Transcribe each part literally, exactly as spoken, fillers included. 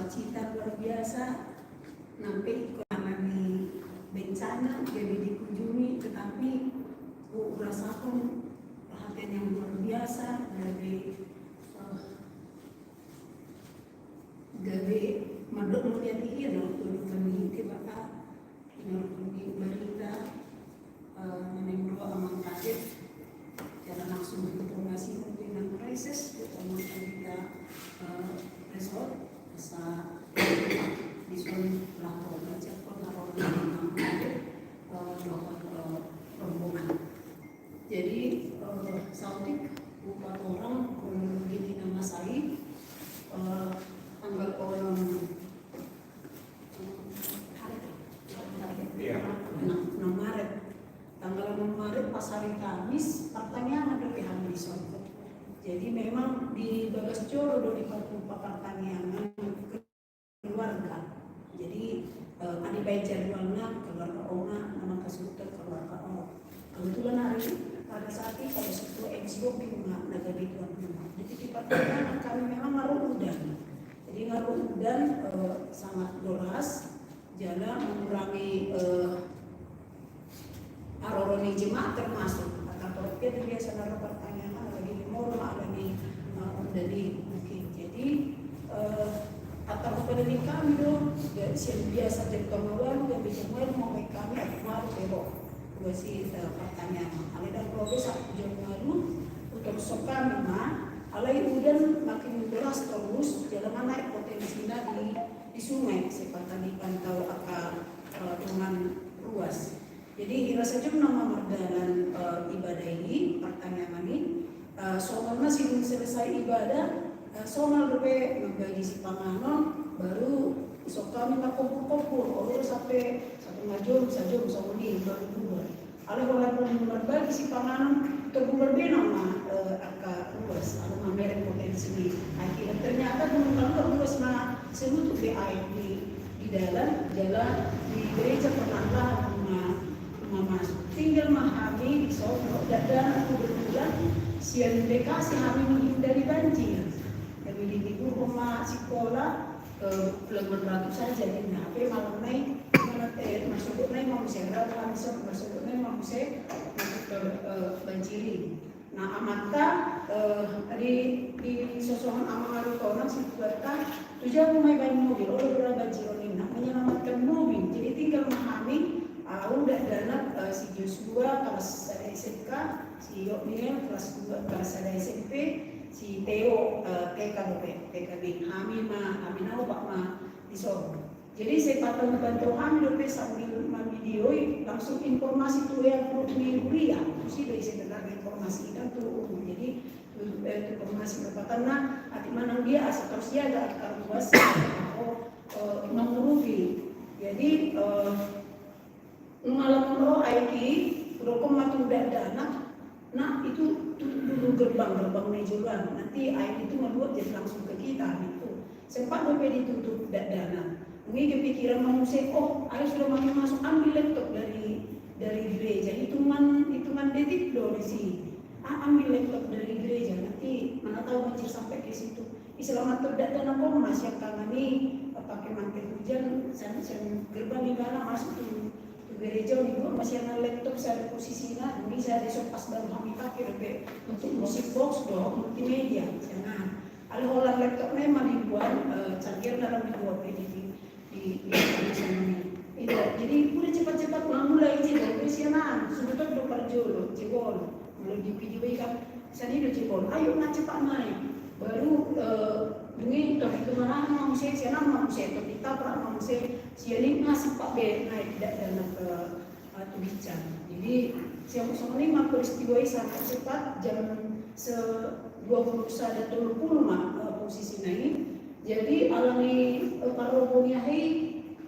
Cita luar biasa, sampe ikut alami bencana, jadi dikunjungi, tetapi ku rasakan perhatian yang luar biasa dari, eh, gabe mandok melihat ia dalam kondisi kebakar. Menurut berita, eh, menurut Amang Kadep, cara langsung informasi mungkin krisis, kita Amang Kadep, eh, resort, asa di soal lapor, baca pun laporan Amang Kadep, eh, dohot, eh, rombongan. Jadi, eh, saotik, upa torang, kronologi ni na masa i, eh, tanggal onom, Iya. Nah, onom Maret. Tanggal onom Maret pas hari Kamis, partangiangan do pe hami di son. Jadi memang di bagas joro do dipatumpak partangiangan keluarga. Jadi, eh, ada baik jadwalna keluarga Oma, nama kesulitan keluarga Oma. Kebetulan hari pada saat itu kalau sebuah M C O di rumah, naga di tuan rumah. Jadi di partangiangan kami memang ngaruk udan. Jadi ngaruk udan, eh, sangat deras, jala mengurangi, eh, haroro ni jemaat termasuk. Atau kalau dia biasa naro partangiangan lagi di moro, lagi, eh, udan i mungkin. Jadi, eh, atau pada di kami do, ya, sian biasa jam tolu walu, jam jam walu, mau kami atau walu, ya, kok. Dua si, eh, partangiangan. Alai dan progres aku jam walu, untuk sok kami ma, alai udan makin deras terus, jala ma naik potensina di, di sungai, seperti dipantau angka, eh, dengan ruas. Jadi, hira sajom nama mardalan, eh, ibadah i, partangiangan i, eh, somal ma sidung selesai ibadah, eh, somal dope mambagi sipanganon, baru sok kami ma kompor-kompor, olo sampe satu jam, sajom, songon i, baru bubar. Alai holan mambagi sipanganon, terbubar be nama, eh, angka ruas, alai mamereng potensi ni. Akhirnya ternyata belum keluar ruas na selutu be aek di, di dalan, jala di gereja pernah lahan ma, ma masuk. Tinggal ma hami di sono, dan, dan kebetulan sian Bekasi hami menghindari banjir. Kami di Timur ma sikola, eh, pelabuhan Ratu saja, di na pe malam nai, mana, eh, masuk nai ma muse, Ratu Hamsa, masuk nai ma muse, masuk ke, eh, banjir i. Nah, amanta, eh, di, di sosongon amang Arutonan, situata, tu jabu ma i baen mobil, olo berapa jiro ninna, menyelamatkan mobil. Jadi tinggal ma hami, au, dakdanak, eh, si Joshua, kelas sada S M K, si Yokniel, kelas dua, kelas sada S M P, si Theo, eh, T K dope, T K B. Hami ma, hami na opat ma di son. Jadi, sai patau bantu hami dope sambil mamvideoi, langsung informasi tu ya grup ni huria. Tusi do isi benar informasi i kan tu umum. Jadi, tu, eh, tu informasi perpatanna, ati manang dia asa terus siaga, ati karuas, oh, eh, mengurupi. Jadi, eh, nunga lam ro aek i, hudok ma tu dakdanak, Nah, itu tutup dulu gerbang, gerbang na jolo. Nanti air itu meluap jadi langsung ke kita, gitu. Sempat dope ditutup dakdanak. Nunga kepikiran ma muse, oh, air sudah makin masuk, ambil laptop dari, dari gereja. Hitungan, hitungan detik do di sini. Ah, ambil laptop dari gereja. Nanti mana tahu banjir sampai ke situ. Diselamatkan dakdanak, oh, masih yang tangan ni, pakai mantel hujan, sian, sian gerbang ibana masuk tu, tu gereja, dibuat masih yang laptop sada posisina, bisa di sopas baru hami pakai dope untuk musik box dohot multimedia, sian. Alai holan laptop na i ma dibuat, eh, chargerna lam dibuat pe di, di, di, di, di sana ni. Itu, jadi udah cepat-cepat ma mulai, jebol pe sian, sudah do parjolo, jebol. Lalu di video i kan, sian i do jebol, ayo na cepat naik. Baru, eh, dungi, toh itu mana ma muse, sian ma muse, toh kita pra ma muse, sian i masih pak be naik, tidak dalam, eh, eh, tu bicara. Jadi, sian songon i ma peristiwa i sangat cepat, jam se-, dua puluh sada tolu puluh ma, eh, posisi na i. Jadi, alani, eh, parrobo ni aha i,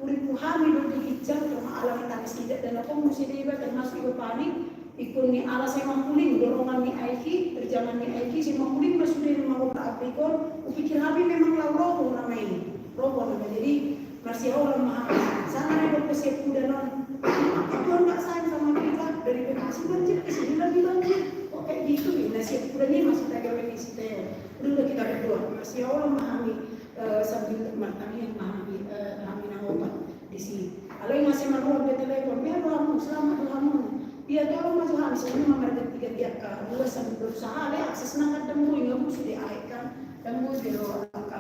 urip hami do di ginjang, terutama alani tangis tidak dan apa mesti deba, termasuk iba panik, ikut ni ala sai mangkuling, dorongan ni aek i, terjangan ni aek i, sai mangkuling ma sude mangoprak abrikon, upikir hami memang laho robo nama i, robo nama. Jadi, marsiaolan ma hami, sana na dope siap kuda non, Tuhan nggak sayang sama kita, dari Bekasi banjir, ke sini lagi banjir, kok kayak gitu ya, nah siap kuda ni masih tega lagi si Teo, udah, udah kita berdoa, marsiaolan ma hami. Eh, sambil martangiang ma hami, eh, hami na opat disi. Alai mase manuhon pe telepon, "Bea do hamu, selamat do hamu." Ia tolong ma jo hami, songon i ma marganti-ganti angka ruas sambil berusaha, alai aksesna kan ndang boi, nga boi sude aek kan, ndang boi be ro angka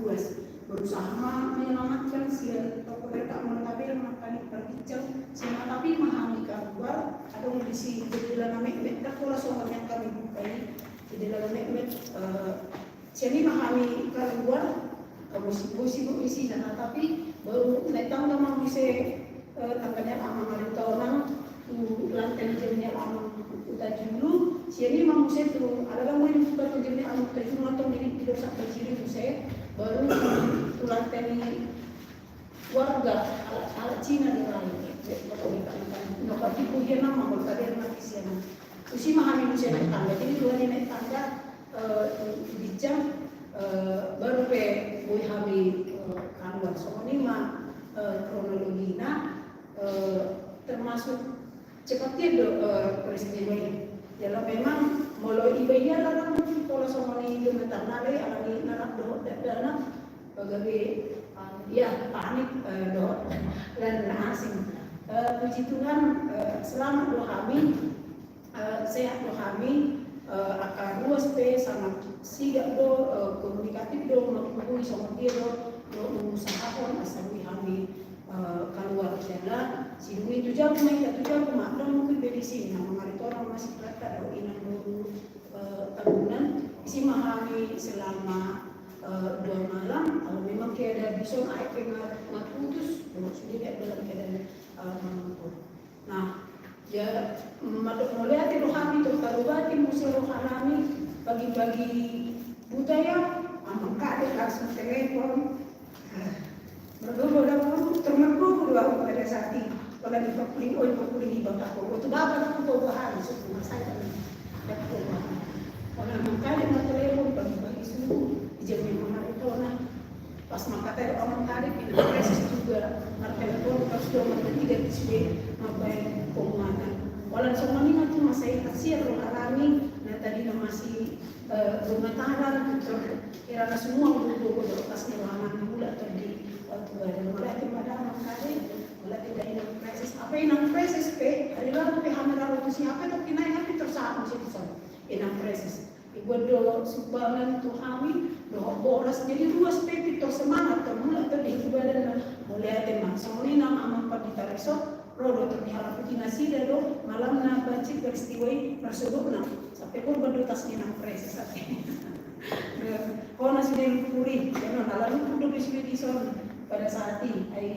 ruas. Berusaha ma menyelamatkan sian toko, rek molo tabereng nangkaning parbincang, sian na tapi ma hami kaluar, adong disi jendela na metmet, ndang pola songon yang hami buka i, jendela na metmet, eh, sian i ma hami kaluar, eh, gosip-gosip do isina, na tapi baru naik tangga ma muse, eh, tangga ni amang Aritonang, tu lantai ni jendela amang Utajulu, sian i ma muse tu, ala dang boi dibuka tu jendela amang Utajulu, mantong jadi tidur sampai sini muse, baru tu lantai ni warga, ala, ala Cina do lain. Nopat tipu dia nama, kalau tadi anak isian. Tusi ma hami muse naik tangga, jadi dua ni naik tangga, eh, bincang, eh, baru pe boi hami, eh, kaluar. Songon i ma, eh, kronologina, eh, termasuk cepat dia do, eh, peristiwa i. Jala memang molo iba ia larang do pola songon i gemetarna, alai alani na rap dohot dakdanak, pagabe, ia panik, eh, dohot lan na asing. Eh, puji Tuhan, eh, selamat do hami, eh, sehat do hami, eh, angka ruas pe sangat sigap do, eh, komunikatif do, menghubungi songon dia do, do mengusahakan asa boi hami, eh, kaluar. Jala sidung i tu jabu ma hita, tu jabu ma, ndang mungkin be disi, na amang Aritonang masih rata do, inang boru, eh, Tambunan, disi ma hami selama, eh, dua malam. Kalau memang keadaan dison aek pe nga, nga putus, dohot sude dalam keadaan, eh, mengukur. Nah, ya, mandok mauliate do hami, tong tarobati muse roha nami, pagi-pagi buta ia, amang kade langsung telepon. Margogo do ahu, tor margogo do ahu pada saat i. Pala di pakuling, oi pakuling i bapakku. Waktu bapak aku kau bahari, suku masai kami. Pala amang kade martelepon pagi-pagi subuh, di jam lima hari tona. Pas mangkatai amang kade, pindah preses juga. Martelepon, pas sudah marketiga di sude, mambaen penguatan. Walau sama ni tu masai kasihan roha nami, na tadi na masih, eh, rumah tangga, gitu. Kira na semua margogo do, pas ni roha nami mulak tadi. Waktu ada mulai tim ada amang kade, mulai tim dari inang preses. Apa inang preses pe, hari lalu pe hami lalu tu si apa, tapi naik hami tersapu situ sana. Inang preses. Ibuat do sumbangan tu hami, dohot boras, jadi ruas pe pintor semangat, tor mulak tadi tu badan na. Mauliate ma, songon i nang amang pandita resort, ro do tor dihalaputi nasida do, malam na banci peristiwa i marsudutna. Sampe korban do tas ni inang preses, sampe. Ho na sude lumpur i, karena na lalu lumpur do be sude dison pada saat i, ai,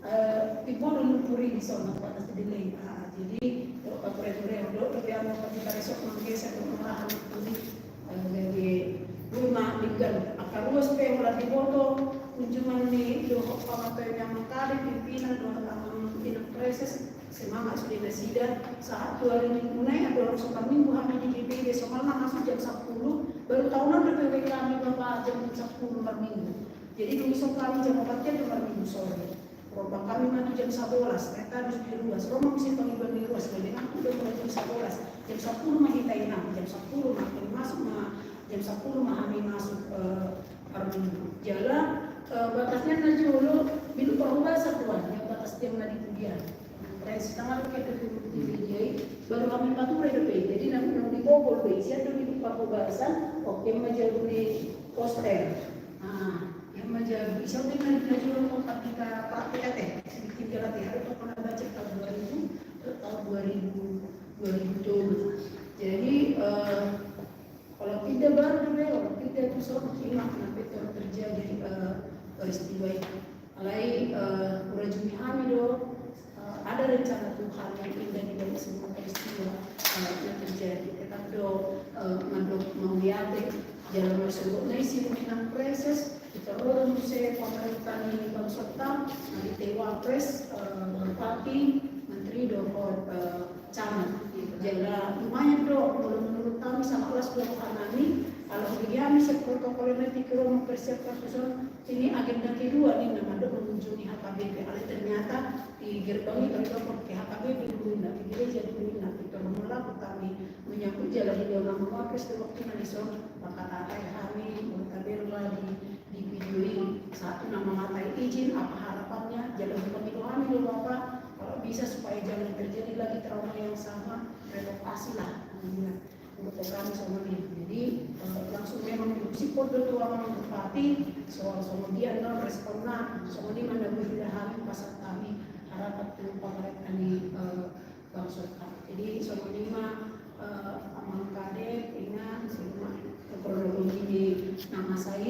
eh, timbo do lumpur i dison, pada sude lei. Ah, jadi, kalau pature-ture, do, do, biar mau kita resort manggeser, do, marahan lumpur i. Eh, jadi, boi ma denggan. Angka ruas pe molo diboto, kunjungan ni dohot pangatua ni amang kade, pimpinan, dohot amang inang preses, semangat sude nasida. Sahat tu hari Minggu nai, adong so marminggu hami di G B B, songon na masuk jam sapuluh, baru tahunan do pe W K ni bapak jam sapuluh marminggu. Jadi dung so kami jam opat jam do marminggu sore. Rombak hami ma tu jam sabolas, ternyata harus di ruas. Rombak mesti pangidoan di ruas, jadi nanti udah mulai jam sabolas. Jam sapuluh ma hita inang, jam sapuluh ma hami masuk ma, jam sapuluh ma hami masuk, eh, parminggu. Jala, eh, batasnya na jolo, minum parhobasan tuan, yang batas tiang na di pudian. Rai setengah roket itu di meja i, baru hami pature do pe. Jadi nang, nang di bogol pe, sian do di parhobasan, oke ma jabu ni poster. Nah, ia ma jabu, isau dengan na jolo opat kita praktek ate, sedikit ate, hari itu pernah baca tahun dua ribu, tahun dua ribu, dua ribu tujuh. Jadi, eh, kalau pindah baru do be, kalau pindah tu son, ima, kenapa itu terjadi, eh, peristiwa itu. Alai, eh, hurajumi hami do, eh, ada rencana Tuhan yang indah di balik semua peristiwa, eh, yang terjadi. Tetap do, eh, mandok mauliate, jala marsudut na i si inang preses, kita ro do muse pemerintah ni Bangsotan, na di T W A pres, eh, bupati, menteri dohot, eh, camat. Jala lumayan do, molo menurut kami sangat las do roha nami, kalau bagi kami se protokol na pikir mempersiapkan tuson, ini agenda kedua ni na mandok mengunjungi H K B P. Alai ternyata di gerbang i kami telepon ke H K B P dulu na, ke gereja dulu na, itu melakukan kami menyambut jala di dalam mewakil waktu na dison, maka tak ada kami, maka berla di di video i, apa, kalau bisa supaya jangan terjadi lagi trauma yang sama, relokasi lah, gitu. Menurut kami sama dia. Jadi, eh, langsung memang diusik kode tu amang bupati, soal sama dia nol respon na, sama dia mana boleh dah kami pasal kami harapan tu pemerintah di, eh, bangsa kami. Jadi, sama dia mah, eh, amang kade, inang, semua kronologi di nama saya,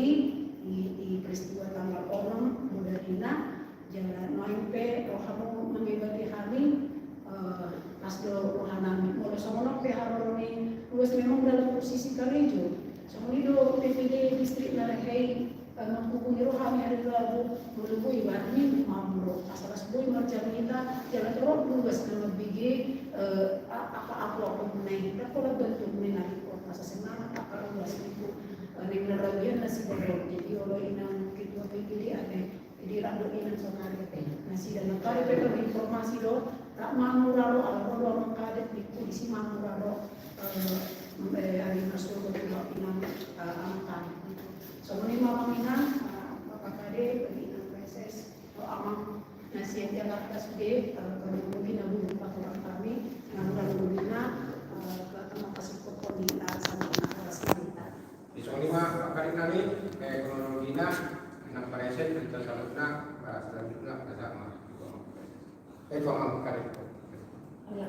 di, di peristiwa tanggal onom, muda ina, Jala nuaeng pe rohamu mangibati hami, eh, las do rohanami. Molo songon on pe haroro ni ruas memang dalam posisi karejo. Songon i do P P D distrik na rehei, eh, menghubungi rohami hari Rabu, molo boi barni mamro. Asal las boi marjamita, jala torop ruas na mambege, eh, a-, apa-apa mengenai. Dapola bentuk mengenai. Asa semangat apa ruas itu, eh, neng na rabian na siborok. Jadi olo inang ketua P P D ate. Jadi rap do inang sonari ate. Nasida na kade pe informasi do, rap mamura do, ala ro do amang kade, di polisi mamura do, eh, eh, ari masuk do tu inang, eh, amang kade. Songon i ma amang inang, eh, bapak kade, inang P S S, do amang na sian Jakarta sude, eh, kami mungkin na bulu paturang kami, na mudah-mudahan, eh, Tuhan makasih pokok di, eh, sama, sama kita. Di songon i ma, Pak Kadek nami, eh, kronologina, nang pareset, berita selanjutna, eh, selanjutna, bersama. Eh, Pak Kadek. Iya.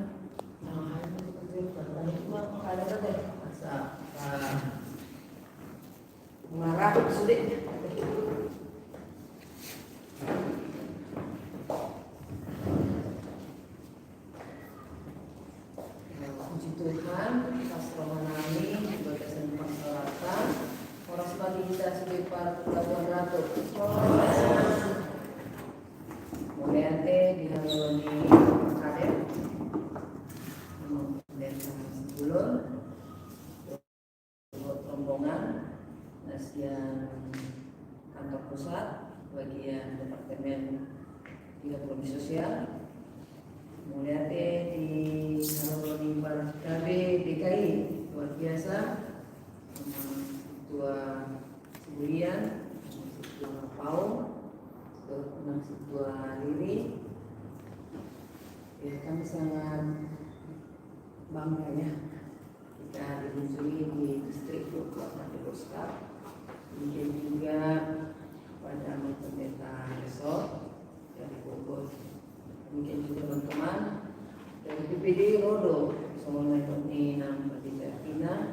Nah, hari ini kita bertanya, Pak Kadek, ada, masa, eh, marah, sulit. Puji Tuhan, pas rohanami di bagasan pasalamatan, horas ma di hita sude parpelabuhan ratu. Mauliate di halo ni Pak Kadek. Mauliate di halo ni Pak Kadek. Rombongan na sian kantor pusat, bagian departemen di ekonomi sosial. Mauliate di halo ni Pak Kadek D K I, luar biasa. Ketua Sibulian, Ketua Pau, Ketua Riri. Ya, kami sangat bangga ya. Kita dikunjungi di distrik dua puluh empat di Bosca. Mungkin juga pada pendeta resort dari Bogor. Mungkin juga teman-teman dari P P D Rodo, songon na inang Pendeta Tina,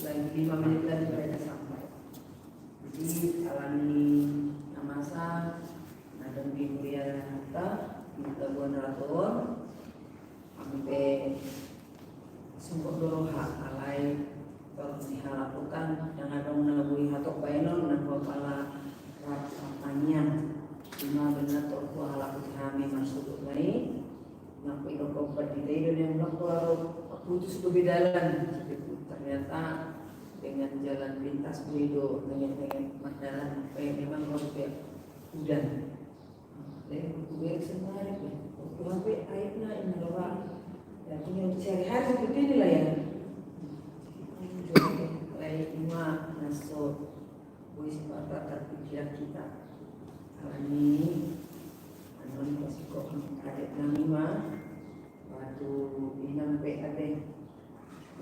lagi lima menit lagi mereka sampai. Jadi, alani na masa, na dong di Muria Nata, di Pelabuhan Ratu on, Ampe sungkun do roha alai torop ni halaputan, ndang adong na boi hatop baenon, nanggo pala rap tangiang. Ima benar torop halaput hami marsuhut ma i. Nanggo idok kompat di taido yang nanggo aro putus do be dalan. Ternyata dengan jalan pintas boi do nenget-nenget mardalan. Memang harus be udan. Jadi, gue sendiri, waktu H P aibna ini loh, Pak. Ya, punya untuk sehari-hari seperti inilah ya. Jadi, mulai ima naso, gue sepatah terpikir kita. Alani, anu, masih kok kaget nami mah. Waktu inang P A D.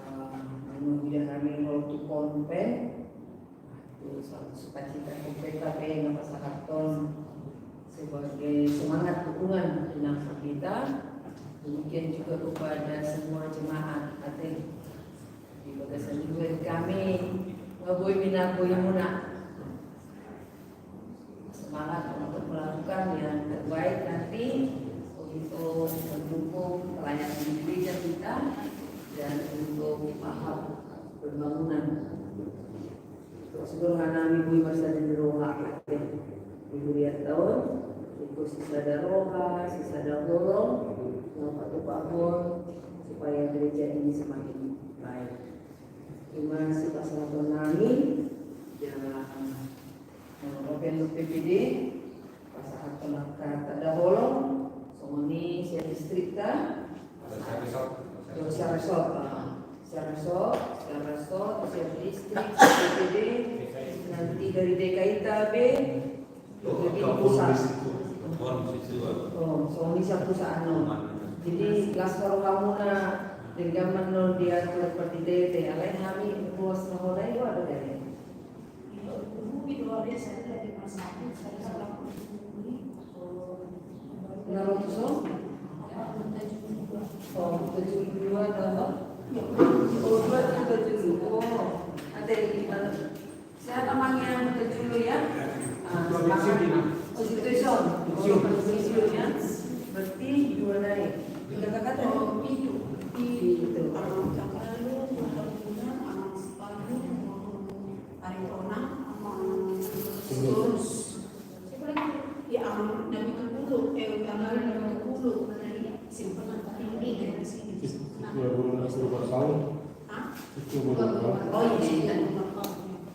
Anu, ida hami ro tu Kompe, tu satu sukacita Kompe, tapi na pasahathon sebagai semangat dukungan inang hita. Demikian juga kepada semua jemaat ate. Di bagasan juga kami, nga boi minat boi muna. Semangat untuk melakukan yang terbaik nanti untuk mendukung pelayanan di gereja kita dan untuk tahap pembangunan. Untuk seluruh anak ibu masa di roha di kuliah tahun, untuk sisada roha, sisada holong, yang patut bangun supaya gereja ini semakin baik. Terima kasih Pak Selamat nami, ya. Open untuk P P D, pasahat tanda holong, songon i sian distrikta, pasahat sian resort, ah, sian resort, sian resort, sian distrik, sian P P D, nanti dari D K I ta be, dari pusat. Oh, songon i sian pusat annon. Jadi las ma rohamuna, denggan ma annon diatur pandita i, alai hami ruas na hona i boha do gabe. Na ro tu son? Oh, huta julu dua nama. Oh, dua tu huta julu. Oh, ate, i mana? Sehat amang ya, huta julu ya. Ah, oh, situ son. Oh, situ ya. Berarti dua nai. Tiga kakak tadi? Oh, pitu. Pitu. Amang Cakalu, amang Bulan, amang Sepalu, amang Aritonang, amang Tulus. Siapa lagi? Ya, amang Nabi Tupulu, eh, amang Nabi Tupulu. Simpan, tapi ini dari sini. Itu baru nak suruh pasang. Hah? Itu baru nak. Oh, iya, iya.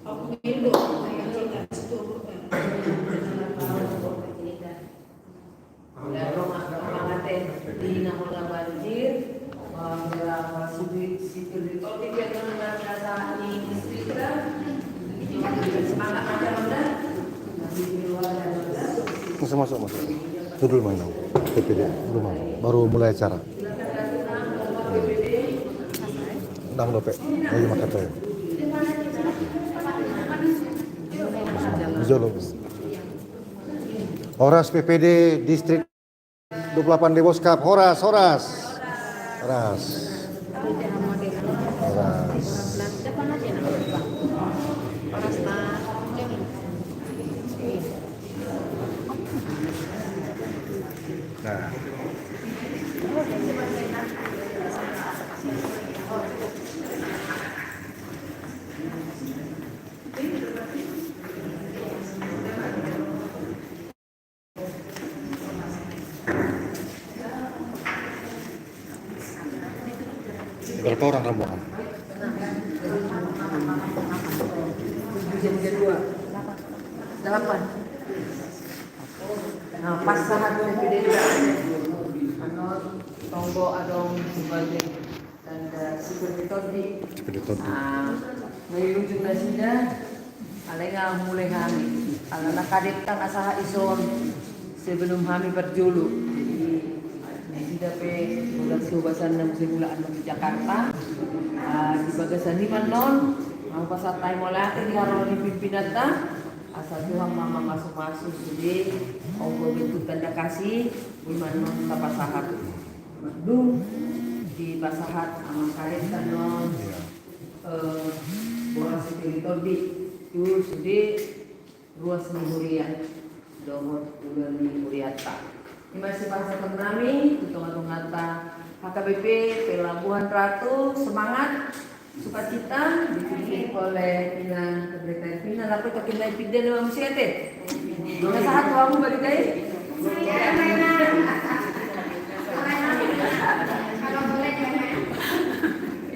Aku dulu, saya cerita situ. Udah, rumah, rumah mate. Di nama banjir. Wah, udah, wah, sipir, sipir di tol, di dia kan nggak biasa di istrinya. Semangat aja, udah. Masuk, masuk, masuk. Itu dulu main, Bang. P P D dulu, Bang. Baru mulai acara. Ndang dope. Ayo, makasih. Di jolo. Horas P P D Distrik dua puluh delapan Deboskap. Horas, horas. Horas. Horas. Nah. Berapa orang rombongan? Delapan. Nah, pas sahat tu P P D. Anu, tonggo adong sebagai tanda sipir di tondi. Sipir di tondi. Ah, nunga di ujung nasida, alai nunga mulai hami. Alana kadek tangkas sahat i son. Sebelum hami parjolo. Jadi, nasida pe, udah siobasan na muse mulak annon di Jakarta. Ah, di bagasan i ma annon, mau pasahat hami mauliate di haroro ni pimpinanta. Asa Tuhan ma mamasumasu sude, onggo bentuk tanda kasih, boi ma annon tapasahat. Dung dipasahat amang kadek annon, eh, boras sipir di tondi, tu sude ruas ni huria, dohot ulaon ni hurianta. I ma sipasahaton nami, tu tongatonganta H K B P Pelabuhan Ratu, semangat. Sukacita dipimpin oleh Ina Pendeta Ervina, lape tokin na ipinda na manusia te. Nunga sahat tu hamu Pendeta i?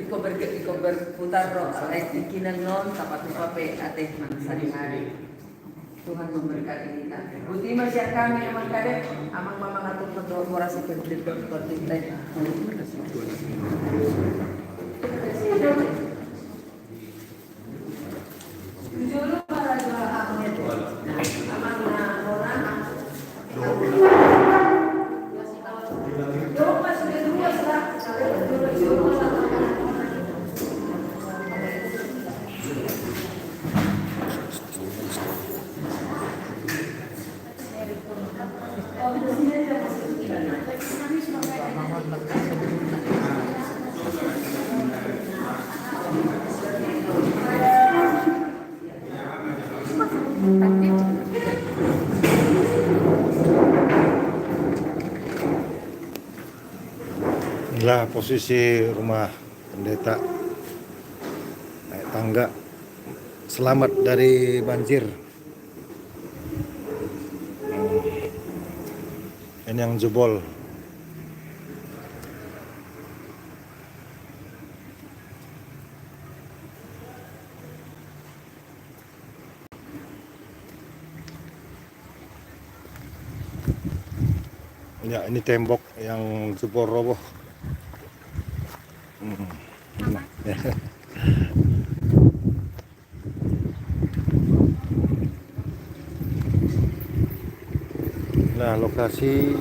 Iko ber-, iko berputar ro, alai tingki na annon, tapatupa pe ate, sehari-hari. Tuhan memberkati kita. Boti ma sian hami amang kadek, amang ma mangatur tu boras i, pendeta, pendeta. Inilah posisi rumah pendeta. Naik tangga. Selamat dari banjir. Ini yang jebol. Ya, ini tembok yang jebol roboh. Hmm. Nah. Nah, Lokasi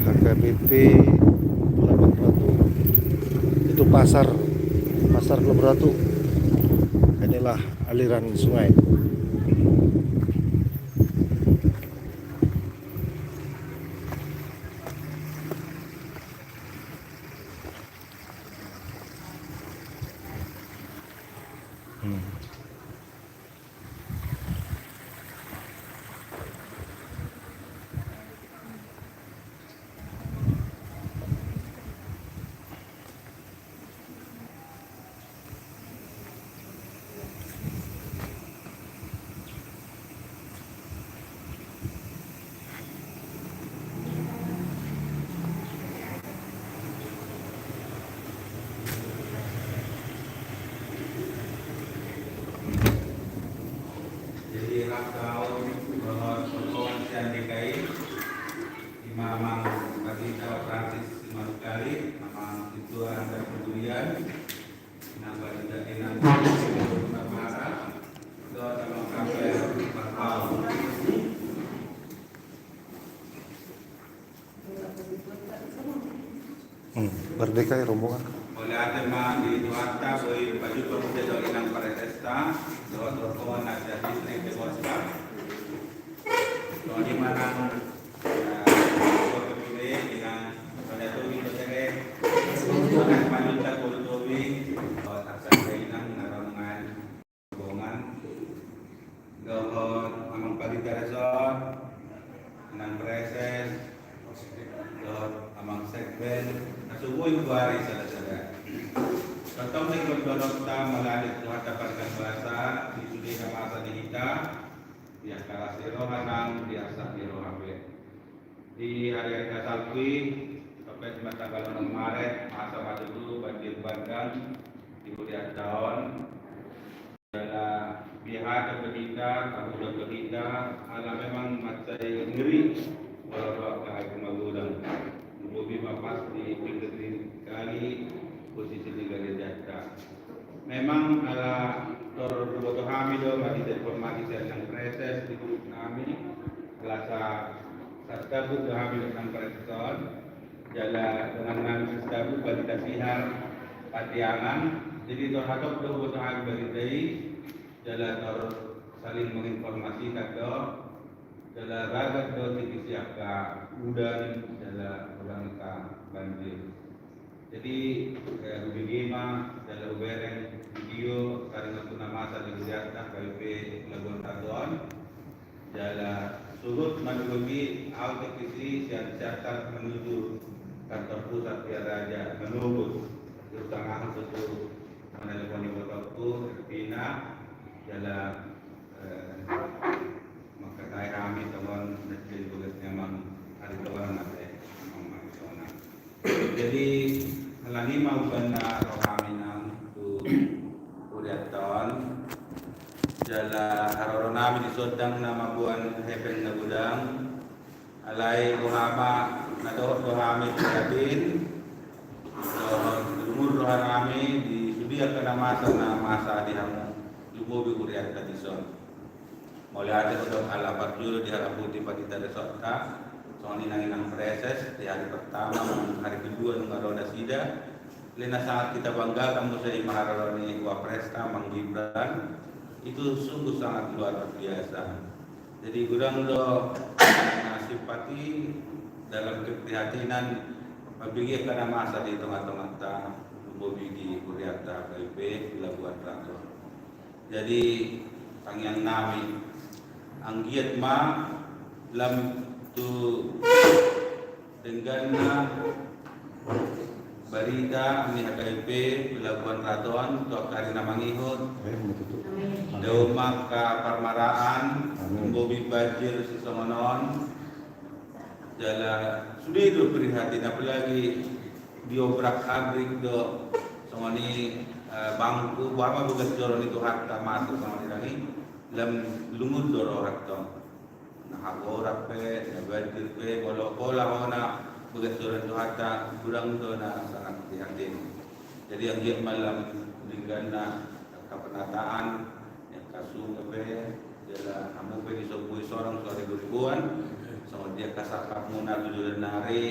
H K B P Labuan Ratu itu pasar, pasar Labuan Ratu. Inilah aliran sungai. Hmm. Jadi, rap dohot rombongan sian D K I, ima Amang Pandita Francis Simanungkalit, Amang Ketua Adat Pegurian, Inang Pandita, Inang Pandita Mara, dohot Amang Rafael Marpaung. Hmm, mardeka i rombongan. Mauliate ma di Tuhanta, boi pajumpang muse dohot inang presesta, dohot rombongan na sian distrik Denghoska. Songon i ma nang, eh, Inang Sonia Tobing dohot, eh, Inang Malinda Tobing, dohot angka inang na rombongan. Rombongan, dohot Amang Pandita Resort, Inang Preses, dohot Amang Sekben, na so boi hugoari sada-sada. Tongtong do ingkon dohononta mauliate tu Tuhanta pardenggan basa, di sude na masa di hita, di angka las ni roha nang di arsak ni roha pe. Di ari-ari na salpu i, topet ma tanggal onom Maret, masa ma tutu banjir bandang di hurianta on. Jala biaha pe hita, tahu pe hita, ala memang mansai ngeri molo ro angka aek magodang. Lobi ma pas di pinggir ni kali, posisi ni garejanta. Memang ala tor huboto hami do, mardite informasi sian Inang Preses di grup nami, ala sa-, sastabuk do hami dohot Inang Preses on, jala dongan nami sastabuk Pandita Sihar Pateangan, jadi tor hatop do huboto hami barita i, jala tor saling menginformasikan do, jala ragat do tipis i angka udan, jala godang angka banjir. Jadi, eh, hubege ma, jala hubereng video, taringot tu na masa di hurianta H K B P Labuan Ratu on. Jala suhut manogot i, au tingki i sian Siantar menuju kantor pusat Pia Raja, manogot. Terus tangahon tutu menelepon ibotongku, Ervina, jala, eh, mangkatai hami tongon na di bagas ni Amang Aritonang ate, Amang Aritonang. Jadi, alani ma umbahen na ro hami nang tu hurianta on, jala haroro nami dison ndang na mamboan hepeng na godang, alai boha ma na dohot do hami prihatin, dohot lungun roha nami di sude angka na masa, na masa di hamu, lumobi hurianta dison. Mauliate hudok ala parjolo di haraputi Pandita Resortta, songon i nang Inang Preses, di hari pertama, hari kedua nunga ro nasida. Alai na sangat kita banggakan muse i ma haroro ni wapresta Amang Gibran, itu sungguh sangat luar biasa. Jadi godang do na simpati dalam keprihatinan, mambege angka na masa di tonga-tonganta, lumobi di hurianta H K B P Labuan Ratu. Jadi, tangiang nami, anggiat ma lam tu dengganna barita ni H K B P Labuan Ratu on tu angka ari na mangihut. Amin. Dao ma angka parmaraan, amin, lumobi banjir sisongon on. Jala sude do prihatin, apalagi diobrak-abrik do, songon i, eh, bangku, boha ma bagas joro ni Tuhanta masa songon i nang i, lam lungun do roha tong. Na hagorak pe, na banjir pe, molo pola hona bagas joro ni Tuhanta, godang do na sangat prihatin. Jadi anggiat ma lam dengganna angka penataan, angka sunge pe, jala hamu pe dison boi sonang so ribu-ribuan, songon Ia kasangkapmuna tu joloan ni ari,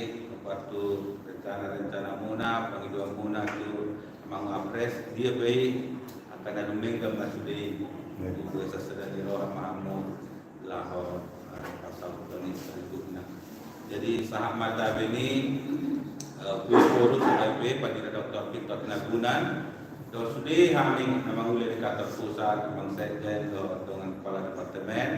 waktu rencana-rencana muna, pangidoan muna tu Amang Wapres, dia pe i angka na dumenggan ma sude i. Ia. Dua sasada ni roha ma hamu laho, eh, pasaut ni saluhutna. Jadi sahat ma tabe ni, eh, Ephorus P P, Pandita Doktor Victor Sinagunan, dohot sude hami na mangula di kantor pusat, Amang Sekjen, dohot dongan kepala departemen,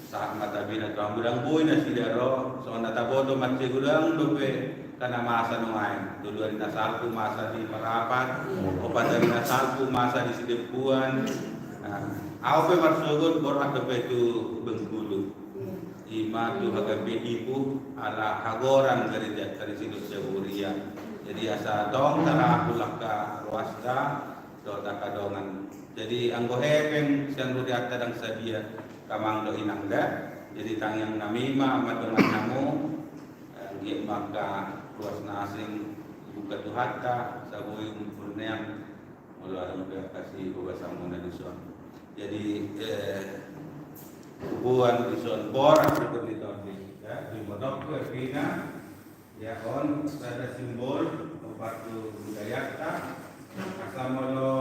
sahat ma tabe na tu hamu, ndang boi nasida ro, songon na taboto mansai godang dope angka na masa nuaeng. Tolu ari na salpu masa di Parapat, opat ari na salpu masa di Sidempuan. Nah, ahu pe marsogot borhat dope tu Bengkulu. Ima tu hagabe ipu ala hagoran garejanta disi dohot jabu huria. Jadi asa tong tarapul angka ruasta dohot angka dongan. Jadi anggo hepeng sian hurianta ndang sadia, angka amang dohot inang da. Jadi tangiang nami ma amang dongan hamu, eh, anggiat ma angka ruas na asing dibuka Tuhanta, asa boi umurna, molo adong pe angka sibogasanmuna dison. Jadi, eh, huboan dison boras rupot ni tondi, ya, di modokku, artina, ya, on sada simbol ompunta, budayanta, asa molo,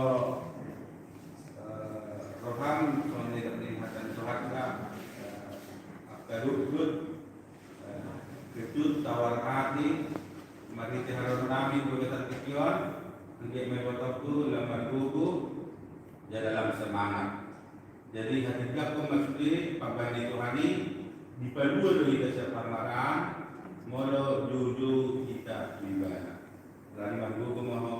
eh, roham songon na nidok ni hata ni Tuhanta, eh, angka lutut, eh, ketut, tawar hati, marhite haroro nami di bagasan tingki on, anggiat ma ibotongku lam margogo jala lam semangat. Jadi hatindanghon ma sude pambahen ni Tuhan i, dipalua do hita sian parmaraan molo joujou hita tu Ibana. Alani margogo ma ho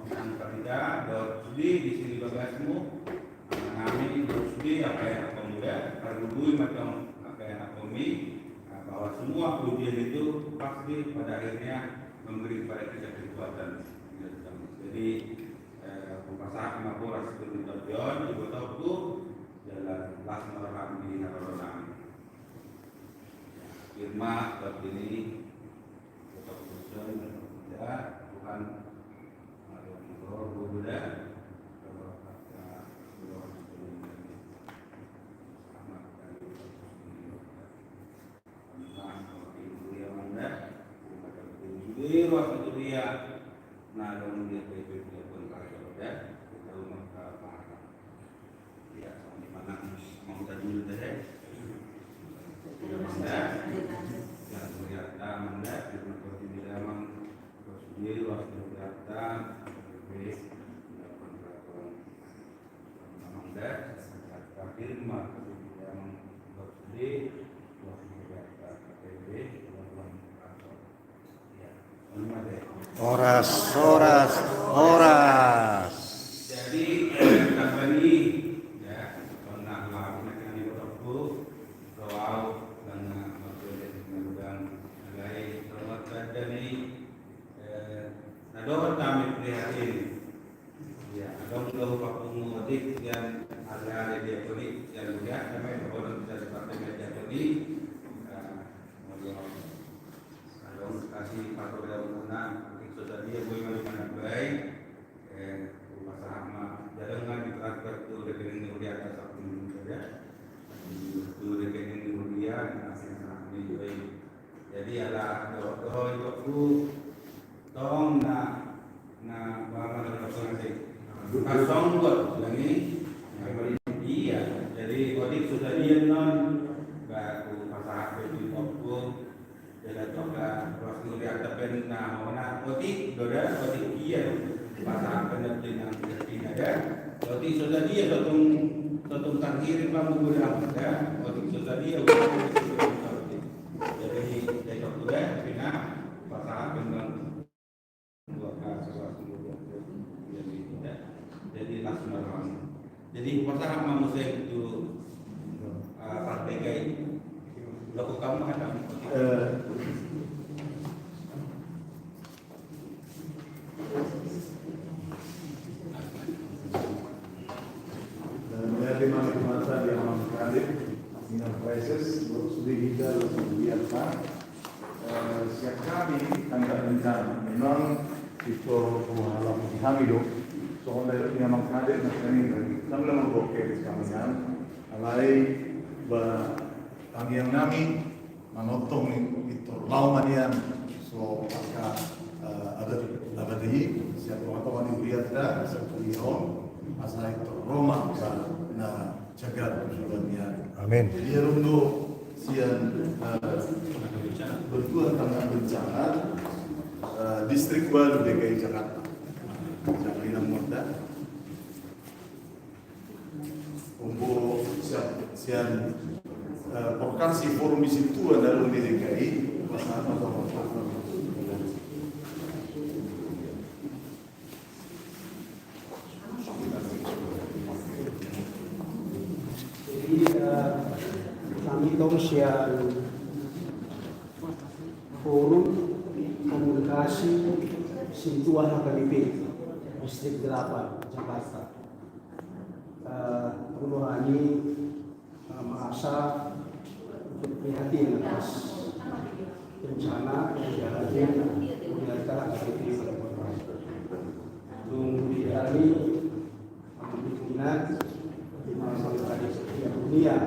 nang parida dohot sude disi di bagasmu, nang nami dohot sude angka ianakhonmu da, pargogoi ma tong angka ianakhonmi, bahwa semua pujian itu pasti pada akhirnya memberi kepada kita kekuatan. Jadi, eh, hupasahat ma boras tu hita on, ibotongku, jala las ma roham di haroro nami. Firman seperti ini, Tuhan, Horas, horas, horas. Jadi, eh, tamba ni, ya, pernah laku na kami bertemu, doau dengan maksudnya mengundang alai selamat saja ni, eh, na dohot kami prihatin. Ya, adong do papungu otik sian alai diakonik sian Buya, kami dohot sian departemen diakonik. Eh, molo adong kasi pator daun na, otik so sadia boi mali manambai, eh, hupasahat ma, jala nunga ditransfer tu rekening ni huria atas akun saja. Tu rekening ni huria, na sing sahami joi. Jadi ala dohot dohot itokku, tong na, na, ba, mana dohot dohot nanti. Kasonggot, jadi, iya, jadi otik so sadia non, ba, hupasahat pe tu itokku, Jala tu angka ruas ni huria ta pe na hona otik do da, otik ia do. Pasahat pe na tu inang, tu ina da. Otik so sadia, so tung, so tung tarkirim ma godang da. Otik so sadia, otik. Jadi, jadi otik da, ina, pasahat pe na. Jadi las ma roham. Jadi hupasahat ma muse tu, eh, partai kai. Laku kamu ada. Eh. Dan melihat di mana masa dia mengkadir, dengan proses, sudah kita, sudah biasa. Eh, sian hami tanda rencana. Memang itu buah alam di hami do. Soalnya dia mengkadir, na kami lagi. Kami lagi oke di kami kan. Alai ba tangiang nami, Manongtong i, pintor laho ma nian so angka, eh, abad, abad i, sian tongatonga ni hurianta, sian huria on, asa pintor ro ma angka na jagar tu suruan ni ari. Amin. Jadi adong do sian, eh, bantuan tanggap bencana, eh, distrik ualu D K I Jakarta. Jadi na muda. Ombo sian, sian, eh, Perkasi Forum di situ ada di D K I, pasangan apa? Jadi, eh, kami tong sian Forum Komunikasi Sintua H K B P Distrik delapan, Jakarta. Eh, perlu kami, eh, merasa ikut prihatin atas bencana yang dialami oleh H K B P pada bulan Maret. Dung di hari, kami pimpinan, di mana tadi dunia,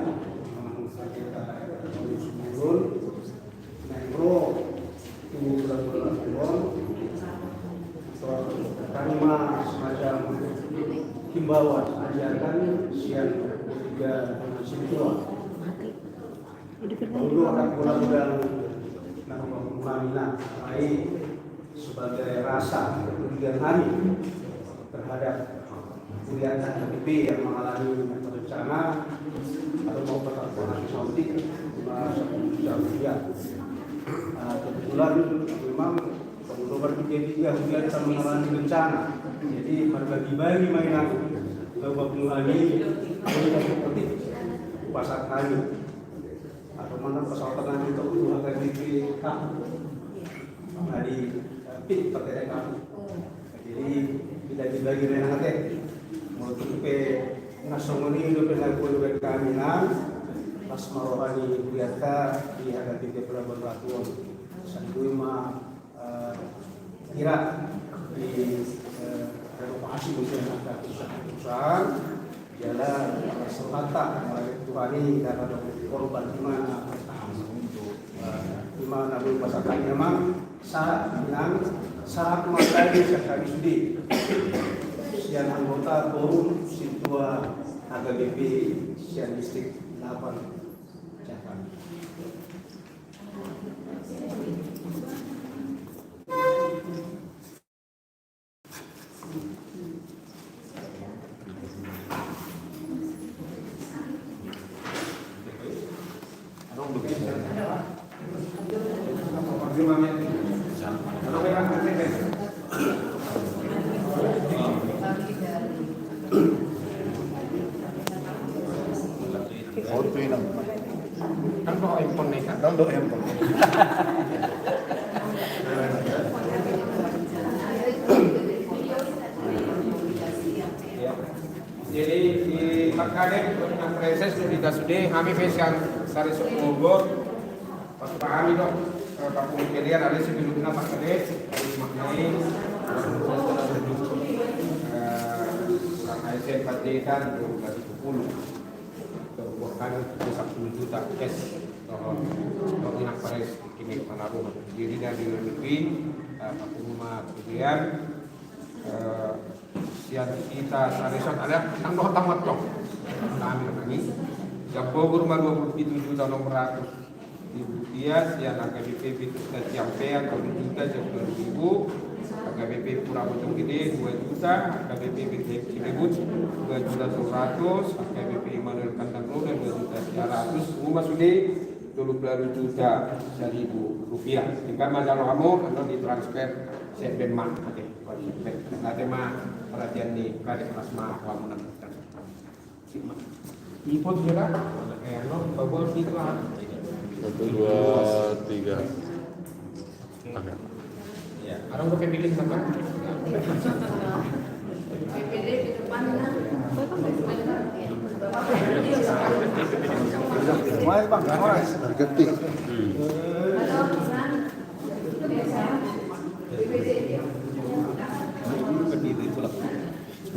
memang sakit, eh, turun, Nangro, ini bulan-bulan kulon, so, kami ma semacam himbauan, ajakan sian ketiga sintua. Dulu akan pulang-pulang, nah, kami na, ai, sebagai rasa kepedulian kami terhadap huria H K B P yang mengalami bencana atau mau tetap kena saudi lima ratus juta rupiah. Ah, kebetulan memang nomor tiga tiga huria yang mengalami bencana. Jadi berbagi-bagi mainan, bawa mengurangi, jadi seperti pasar kami. Atau mana pesawat tengah itu dua kali lipat. Jadi, eh, pit pakai kamu. Jadi, kita dibagi dengan hati. Mau tuh pe nasongoni udah pernah gue udah kami nang. Pas marohani biasa di hadapi ke Pelabuhan Ratu. Sambil ma eh, kira di, eh, renovasi mungkin ada perusahaan-perusahaan, jala serta melalui Tuhan ini dapat korban di mana, eh, di mana belum pasakannya mang saat menang saat materi sekali sudi sian anggota forum sintua H K B P sian distrik delapan Jakarta. Foto inang. Kan bawa handphone nih, kan? Kan bawa handphone. Jadi, di Pak Kadep, Pak Preses, di Kasudé, kami pesan dari Bogor. Pas pahami dong, eh, Pak Pungkelian ada sebelumnya Pak Kadep, dari maknai, eh, Pak Aisen Padetan, dua belas sepuluh. Bukan sepuluh juta cash. Kalau, kalau inang pares, kini panaruh. Jadi dari lebih, eh, Pak Pungma Pungkelian, eh, sian hita sareson ada tanggo tamat dong. Kami, kami. Sian Bogor ma dua puluh pitu juta enam ratus ribu rupiah, sian H K B P Bintang Siampean tolu juta seratus ribu, H K B P Pura Bojonggede dua juta, H K B P Bintang Cilebut dua juta seratus ratus, H K B P Immanuel Kandang Roda dua juta seratus, semua sudah tolu puluh juta seribu rupiah. Tinggal masalah kamu, anu ditransfer, saya ben mak, oke. Nanti ma perhatian di Kadek Plasma Wamunan. Ipot juga, eh, anu, babol gitu, ah. Satu, dua, tiga. Oke. Ya, orang udah pilih sama. Baik, Bang. Harga tik. Hmm.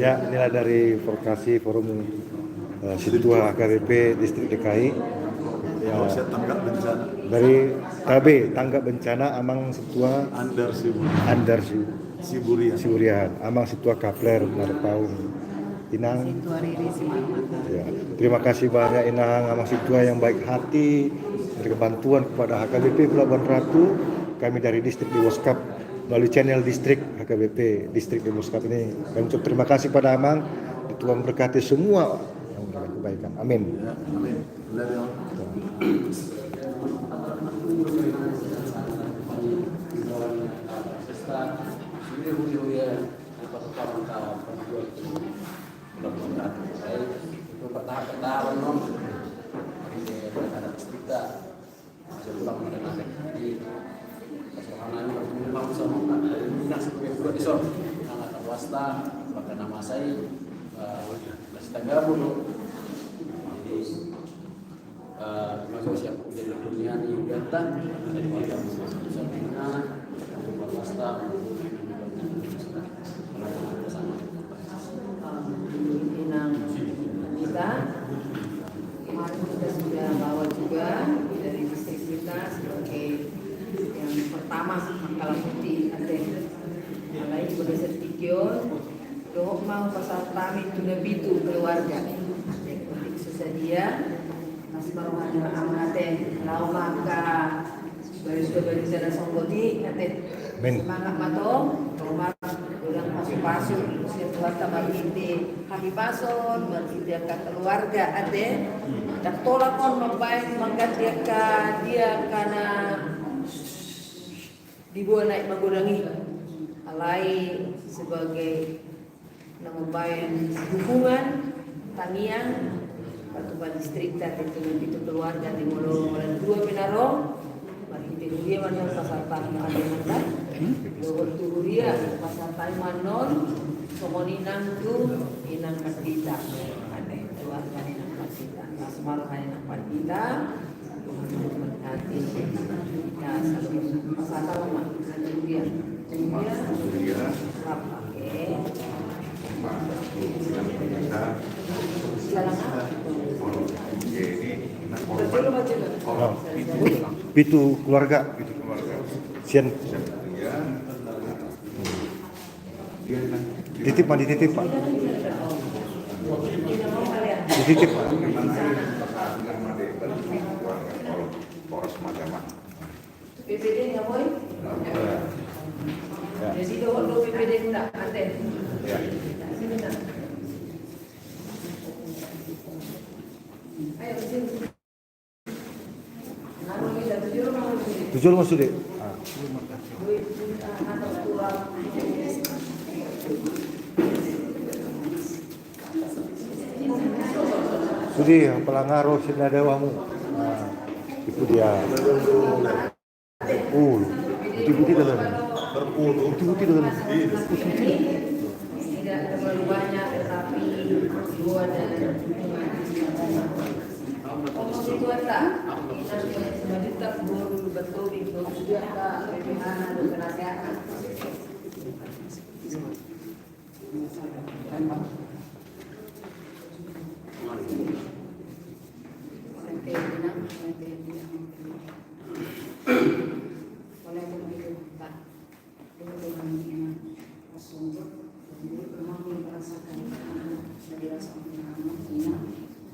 Ya, inilah dari Vokasi Forum, eh, Sintua H K B P Distrik D K I. Ya. Dari T B, Tanggap Bencana, Amang Sintua Andar Siburian. Andar Siburian. Siburian. Amang Sintua Kapler Narpaung. Inang. Sintua Riri Simarmata. Ya. Terima kasih banyak, Inang, Amang Sintua yang baik hati, memberikan bantuan kepada H K B P Pelabuhan Ratu. Kami dari Distrik Deboskap, melalui channel Distrik H K B P, Distrik Deboskap ini, kami ucap terima kasih pada Amang. Tuhan berkati semua yang melakukan kebaikan. Amin. Ya, amin. Inang kita, kemarin kita sudah bawa juga dari distrik kita sebagai yang pertama mangkalambuti ate. Alai sebagai sertifikat, dohot ma pasahat hami tu na pitu keluarga. Jadi, untuk sesadia, mas marwahana amang ate, laho mangka Baru sudah baru sana songgoti, ate. Amin. Semangat ma tong, Roma, godang pasu-pasu, siap buat tambah inti, hahipason, marhite angka keluarga, ate. Dak tolap on mambaen mangganti angka dia kana diboan aek magodang i. Alai sebagai na mambaen dukungan tangiang, patupa distrikta, tentu na pitu keluarga di Molo Holan dua pe na ro, marhite huria ma annon pasahat hami ate nangkin, dohot tu huria pasahat hami ma annon, songon i nang tu Inang Pandita, ate, keluarga ni Inang Pandita, las marga ni Inang Pandita. Pitu keluarga. Sian. Dititip, Pak, dititip, Pak. Dititip, Pak. Polres Matraman. P P D nggak boleh? Ya. Jadi, dohot do P P D nggak, ate? Ya. Sini, nak. Ayo, sini. Tujuh rumah sude. Ah. Sude, apala nga ro sian na daohamu. Ah, itu dia. Oh, putih-putih dalam. Putih-putih dalam. Putih-putih.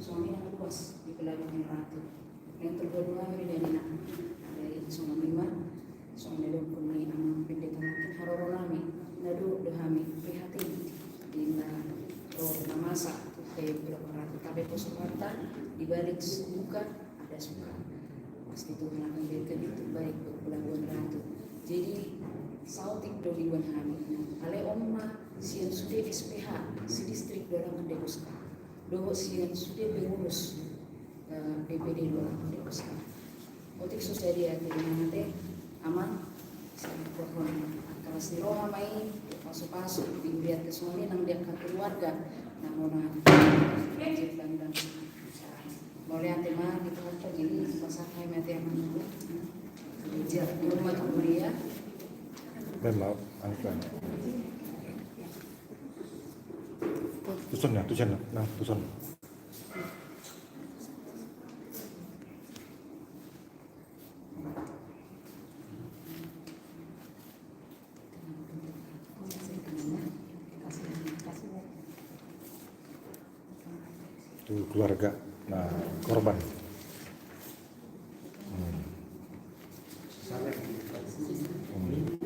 Suami yang luas di Pelabuhan Ratu. Yang kedua-dua kami dari nak dari suami ma, suami dong kami anak pendeta makin haroro nami, nado do hami prihatin di na ro na masa tu Pelabuhan Ratu, tapi poso mata di balik suka ada suka. Pasti Tuhan akan berikan yang terbaik buat Pelabuhan Ratu. Jadi, saotik do diboan hami. Alai on ma sian sude S P H, si distrik Dolaman Deboskap. Dohot sian sude pengurus, eh, P P D Dolaman Deboskap. Otik so sadia ate, Inang ate, Amang, sian pohon angka las ni roha ma i, pasu-pasu, di melihat ke suami nang di angka keluarga, nang ona, Mauliate ma di Tuhan, jadi pasahat hami ate, Amang. Jadi, di rumah tu kuliah. Memang, angkat. Tuson ya, tuson ya. Nah, tuson. Keluarga, nah, korban. Hmm. Hmm.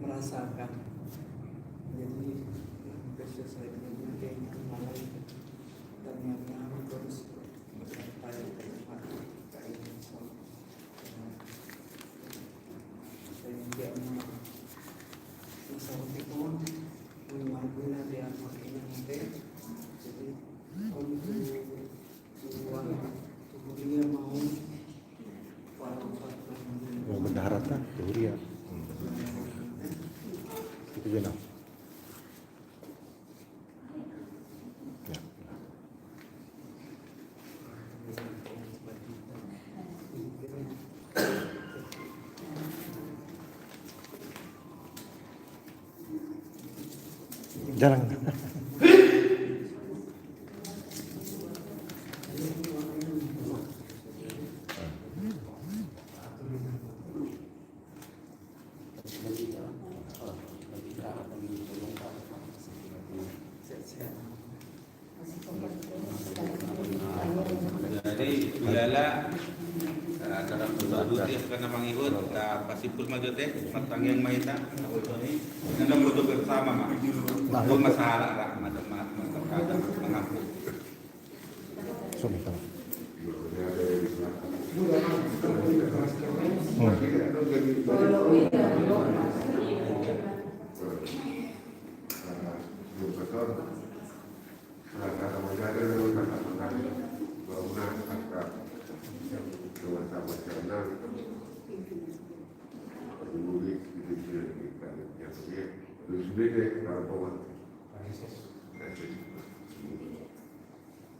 Merasakan. Jadi, hampir selesai dengan yang lain. Ternyata terus berkata-kata yang terjemah kain. Jadi, Oh, bendahara ta, tuhuria. Hmm. Itu benar. Ya. Jarang. Jadi, ulala, eh, dalam satu duti karena mangihut, eh, pasimpul ma jo te, martangiang ma hita, na boi soni, na boi jo bersama ma. Nah, boi masalah, lah, macam-macam, terkadang mengaku. Soni, tama. Hmm.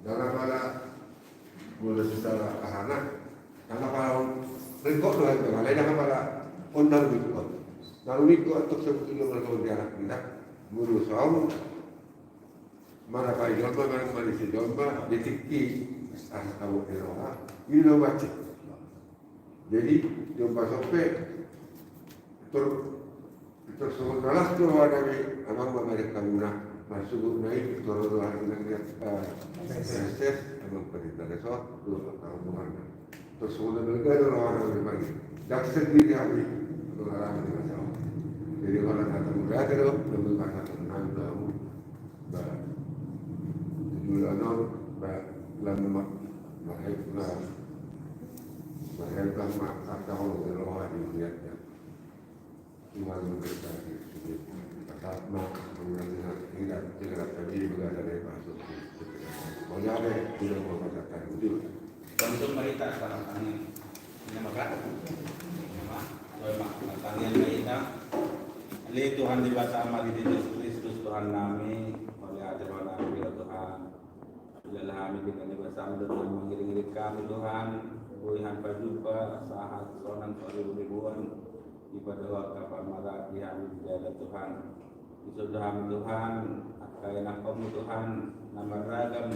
Ndang apala molo secara ahana, ndang apala ringkot do, ndang apala on na ringkot. Na ringkot untuk sebetulnya molo di anak kita, molo saung, Marapai jolma, manang manise jolma, di tingki, ah, abo ni roha, i do mancit. Jadi, jolma sompe, tor, tor songon na las do roha nami, amang ma marek hamuna, marsugut na i, tor roha nami, eh, ses, amang pendeta resort, tu, amang rombongan. Terus molo na balga do rohana memang. Ndang sendiri hami. Rohana memang. Jadi molo na tamu raja do, memang kata tenang tamu. Ba, julu anon, ba, lam ma, ba, heb, ba, ba, heb, ba, ma, kata ho, roha di lihat ya. Tuhan memberkati. Tetap ma, mengenai tidak, tidak kami juga ada dari masuk. Mau jadi, tidak mau katakan itu. Langsung ma hita, sama kami. Ini maka, ini mah, doa mah, pertanyaan ma hita. Ale Tuhan Debata Ama di Jesus Kristus, Tuhan nami, mauliate ma hami di Ho Tuhan. Ulala hami di hami, basa Ho do Tuhan mangiring-iring hami Tuhan, boi hami pajumpa sahat sonang saribu-ribuan, dipadohot kapal marati hami di dalan Tuhan. Dison do hami Tuhan, angka ianakhonmu Tuhan, na marragam,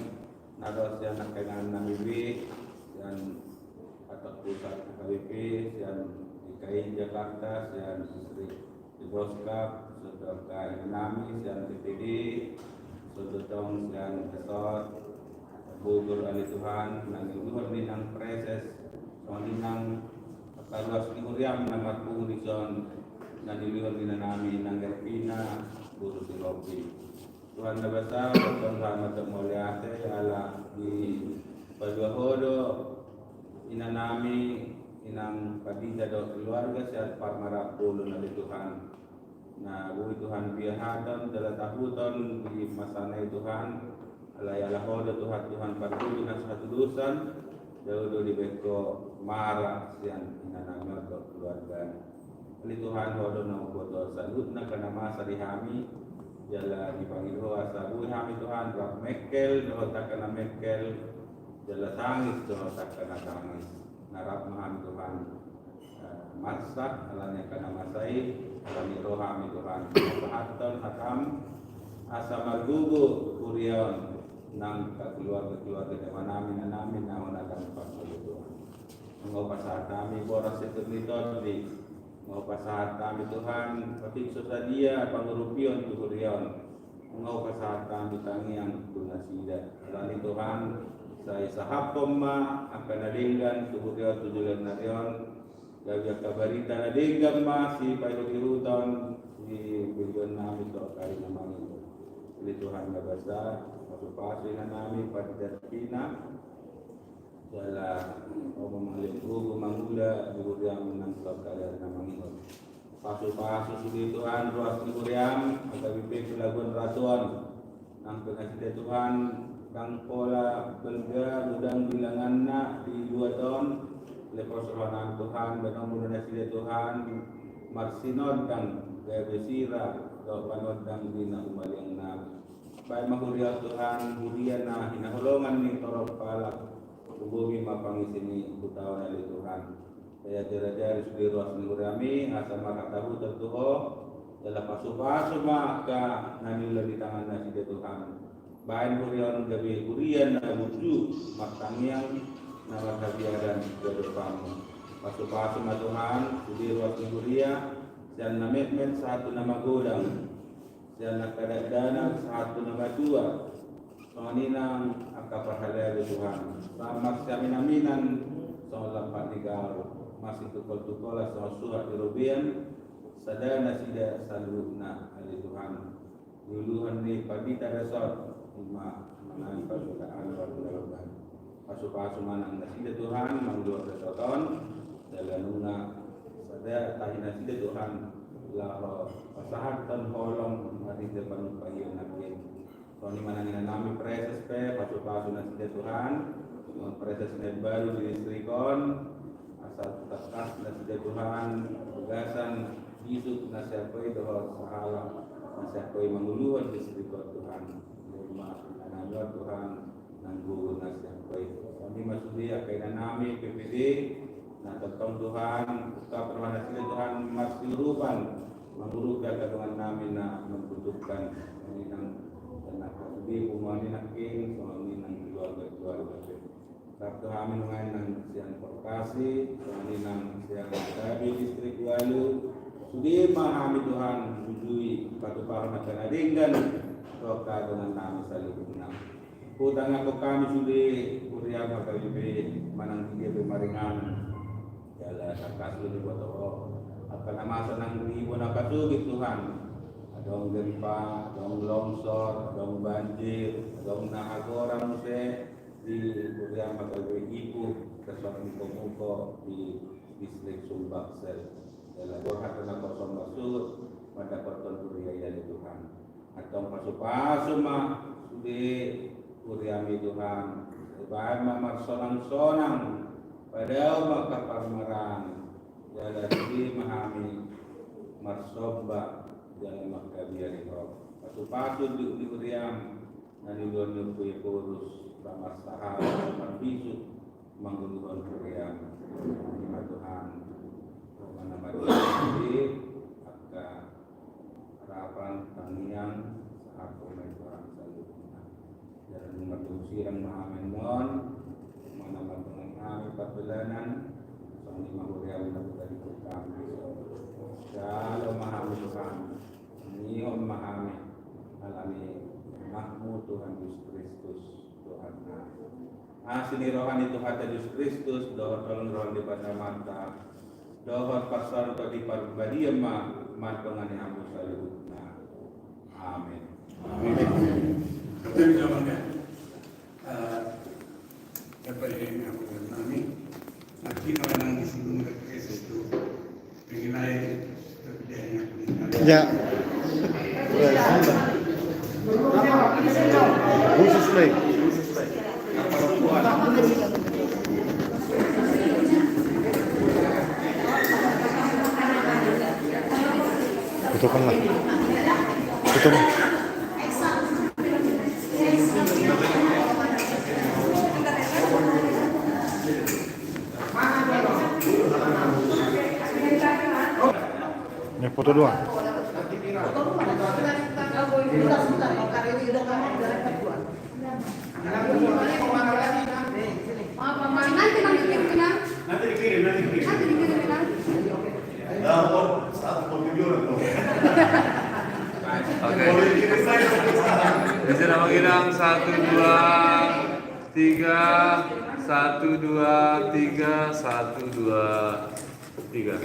na ro sian angka inanami be, sian angka pusat H K B P, sian D K I Jakarta, sian distrik Deboskap, dison do angka inanami sian T P D, dison do tong sian resort Bogor, ale Tuhan, na niuluhon ni nang preses, songon i nang angka ruas ni huriam na marpungu dison, na niuluhon ni inanami nang Ervina, boru si Robi. Tuhan na basa, Tuhan na mauliate, ala dipalua Ho do inanami, inang Pandita dohot keluarga sian parmaraan bolon, ale Tuhan. Na boi Tuhan piahaton jala tahuton di masana i Tuhan, alai ala Ho do Tuhan, Tuhan parguru na so hatudosan, dao do dibaen Ho mara sian inanami on dohot keluargana. Ale Tuhan, Ho do na umboto saluhutna angka na masa di hami, jala dipangido Ho asa boi hami Tuhan rap mengkel dohot angka na mengkel, jala tangis dohot angka na tangis. Na rap ma hami Tuhan, eh, marsak ala ni angka na masa i, Hami ro hami Tuhan, pasahathon hataM, asa margogo huria on, nang keluarga-keluarga ni amanami, inanami, na hona gampang, Tuhan. Nunga hupasahat hami boras sian tondi-tondi, nunga hupasahat hami Tuhan, patik so sadia pangurupion tu huria on. Nunga hupasahat hami tangiang tu nasida. Alani Tuhan, sai sahaphon ma angka na denggan tu huria on tu joloan ni ari on. Gabe angka barita na denggan ma sipaihut-ihuton di pinggan nami tu angka ari na mangihut. Alani Tuhan na basa, pasu-pasu inanami Pandita Rina. Jala Ho ma mangalean gogo mangula di huriaM nang tu angka ari na mangihut. Pasu-pasu sude Tuhan ruas ni huriaM, asa gabe pe pelabuhan ratu on. Nang pe nasida Tuhan, ndang pola balga godang bilanganna di luat on, lepas rohanami Tuhan, bahen Ho muna nasida Tuhan, marsinondang, gabe sira dohot panondang di na humaliang nami. Bahen ma huria on Tuhan, huria na hinaholongan ni torop halak, hubohi ma pangisi ni huta on ale Tuhan. Sai ajari-ajari sude ruas ni huriaMi, asa marhatahuton tu Ho, jala pasu-pasu ma angka na niula ni tangan nasida Tuhan. Bahen huria on gabe huria na burju, martangiang, na marhabiaran di adopanMu. Pasu-pasu ma Tuhan, sude ruas ni huria, sian na metmet sahat tu na magodang. Sian angka dakdanak sahat tu na matua. Songon i nang angka parhalado Tuhan. Sahat marsiamin-aminan songon lampak ni gaol. Marsitungkol-tungkolan songon suhat di robean. Sada nasida saluhutna ale Tuhan. Di uluan ni pandita dison. I ma manang pasukaan pangulaluan. Pasu-pasu ma nang nasida Tuhan, manguluhon dison, jala nunga sada tahi nasida Tuhan, laho pasahathon holong marhite panumpahion nangkin. Songon i ma nang inanami Praeses pe, pasu-pasu nasida Tuhan, songon Praeses na baru di distrik on, asa tangkas nasida Tuhan, bagasan bisuk na sian Ho i dohot sahalak na sian Ho i manguluhon distrik on Tuhan. Ima inanami on Tuhan, nang gogo na sian Ho i. Songon i ma sude angka inanami P P D, na tongtong Tuhan, ungkap roha nasida Tuhan, marsiurupan, mangurupi angka dongannami na membutuhkan. Songon i nang, dan angka sude punguan i nangkin, songon i nang keluarga-keluarga. Rap tu hami nuaeng nang sian Vokasi, songon i nang sian K B Distrik Walu, sude ma hami Tuhan, bujui, patupahon angka na denggan, tu angka dongannami saluhutna. Hutangiangkon hami sude, huriaM, H K B P, manang di dia pe maringanan. Jala tangkas do diboto Ho. Angka na masa nang di bona angka sogit Tuhan. Adong gempa, adong longsor, adong banjir, adong na hagora muse di huriaM, H K B P, Ipuh, Resort Mukomuko di distrik Sumbaksel. Jala borhat do na kosong marsuhut, mandapothon huria i ale Tuhan. Antong pasu-pasu ma sude huriaMi Tuhan. Bahen ma marsonang-sonang, padao ma angka parmaraan. Jala sude ma hami marsomba, jala mangkabiari Ho. Pasu-pasu di, di huriaM, na niuluan ni Ompu Ephorus, Ramas Sahara, marbisuk, manguluhon huriaM. Ima Tuhan, Ho ma na manguluhon angka harapan, tangiang, sahat tu hami Tuhan saluhutna. Jala dung mardomu sirang ma hami annon, manang mardongan hami pardalanan, songon i ma huriaM na huta di hami. Jalo ma hami Tuhan, tangihon ma hami, alani anakMu Tuhan Jesus Kristus, Tuhannami. Asi ni roha ni Tuhanta Jesus Kristus, dohot holong ni roha ni Debata Amanta, dohot parsaoran ni Tondi Parbadia ma, mandongani hamu saluhutna. Amin. Amin. Betul, jawabannya. Eh, apa yang aku nami? Nanti kalau nanti sebelum ke situ, Ya. Khusus, Play. Potong lah. Potong. Ini Foto doang. Nanti dikirim, nanti dikirim. Nanti dikirim, ya. Oke. Di sini Bang Idang, satu, dua, tiga, satu, dua, tiga, satu, dua, tiga.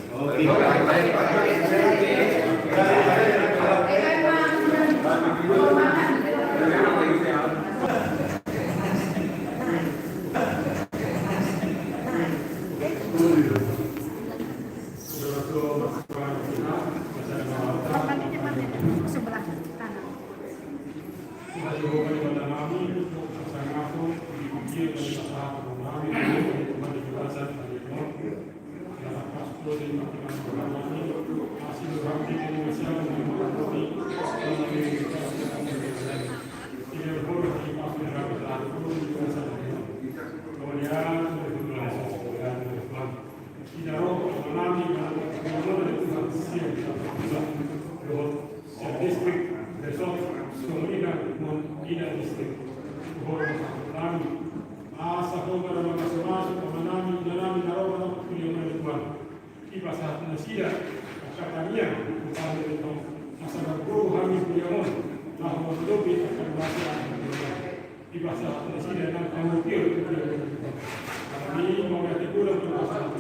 Sebelah kanan. Ida ro, amanami, amanami, amanami, sian distrik, resort, songon i nang ida distrik. Amanami, asa ho ma na mamasu-masu amanami, inanami na ro manopot tu dia, Tuhan. Dipasahat nasida angka tangiang, asa marguru hami tu dia, laho mandopi angka na masa. Dipasahat nasida nang hamuliaon tu dia. Hami mauliate godang tu pasahat.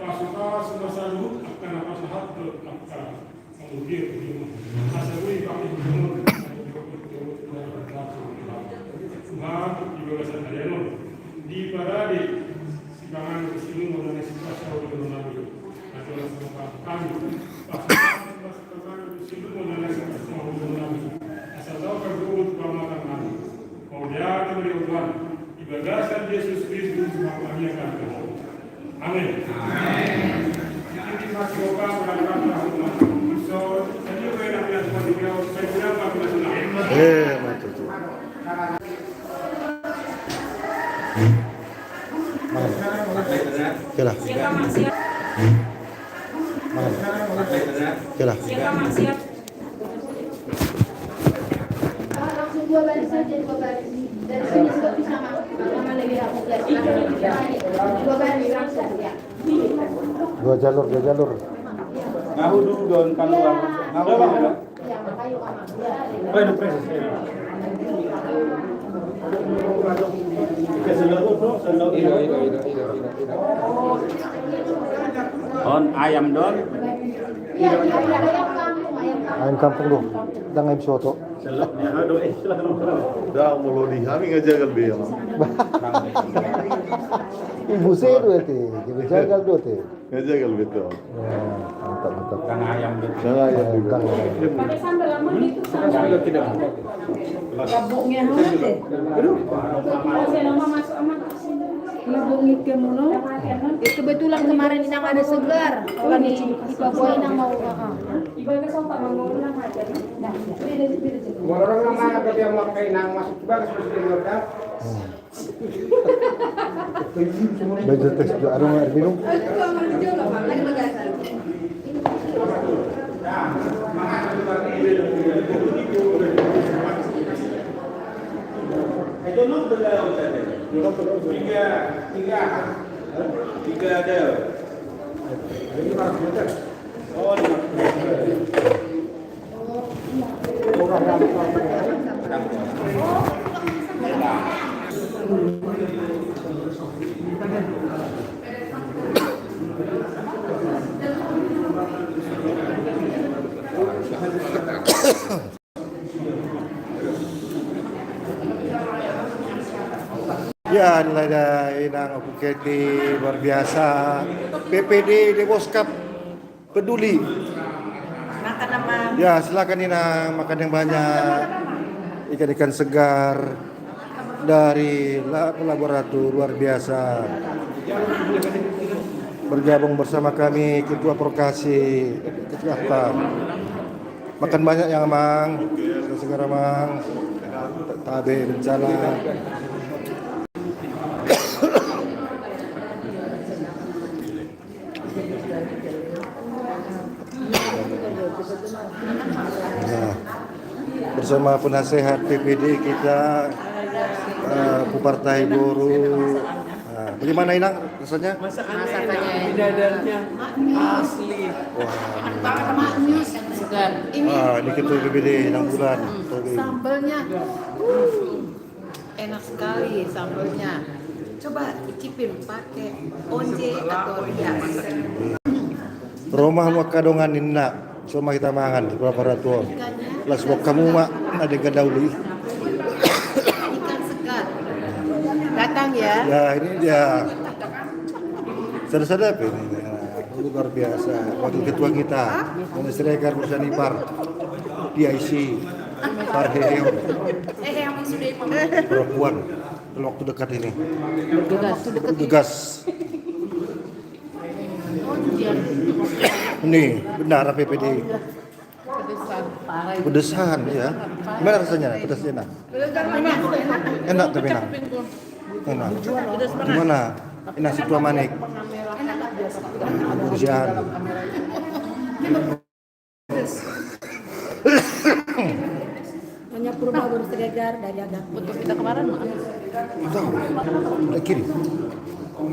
Pasu-pasu ma saluhut angka na pasahat tu angka hamuliaon tu dia. Asa boi pake tu dia. Tuhan, di bagasan harian on, diparade sipanganon, sinuman na naeng sipasaulion nami. Asa langsung kami pasahat. Asa tau parguru tu pamatang nami. Mauliate ma di Tuhan, di bagasan Jesus Kristus Tuhan kami. Amin. Eh, mantap tuh. Oke lah. Oke lah. Langsung dua baris saja, dua baris. Dari sini sudah bisa masuk. Mana lebih rapi, silakan lebih rapi. Dua baris langsung, ya. Dua jalur, dua jalur. Ngahu dulu don, kalau ngahu dulu. Iya, makanya, Pak. Iya. On ayam don. Ayam kampung do. Dang ayam soto. Dang molo di hami nga jagal be. Ibu se do ete, jagal do ete. Nga jagal be tu. Mantap, mantap. Dang ayam be. Dang ayam be. Pakai sambal, Amang, itu sambal. Sambal tidak. Labuknya hangat deh. Aduh. Saya nama masuk, Amang. Labuknya ke mulut. Kebetulan kemarin Inang ada segar. Kan di, di Papua Inang mau, heeh. Ibadah sama Pak Manggung aja. Nah, beda, beda, beda. Orang nama ada yang pakai Inang masuk juga ke sekolah. Baca tes juga, ada air minum. Tiga, tiga, tiga ada. Ya, inilah dia, Inang Ompung Kety, luar biasa. P P D Deboskap peduli. Makan, Amang. Ya, silakan, Inang, makan yang banyak. Ikan-ikan segar dari la-, kolaborator luar biasa. Bergabung bersama kami Ketua Prokasi Jakarta. Makan banyak ya, Amang. Segar, Amang. Tabe bencana. Sama penasehat P P D kita, eh, Pupartai Boru. Nah, bagaimana, Inang, rasanya? Masakannya enak, dadarnya asli. Wah. Segar. Ini. Ah, ini ketua P P D Enam Bulan. Hmm. Oke. Sambalnya. Uh. Enak sekali sambalnya. Coba icipin pakai onje atau rias. Rumah mau kadongan ninna. Cuma kita mangan di Purapara tuo. Las bok kamu mak ada gadauli. Ikan segar. Datang ya. Ya, ini dia. Sada-sada apa ini? Ya, luar biasa. Wakil ketua kita, Mas Siregar, Mas Anipar, P I C, Parheheon. Perempuan, kalau waktu dekat ini. Waktu dekat. Ini benar P P D. Pedesan. Pedesan, ya. Gimana rasanya? Pedesnya, nah. Enak tapi, nah. Enak. Gimana? Enak si tua manik. Pedesan. Hanya purba baru segegar dari agak. Untuk kita kemarin, Mak. Tahu. Kiri.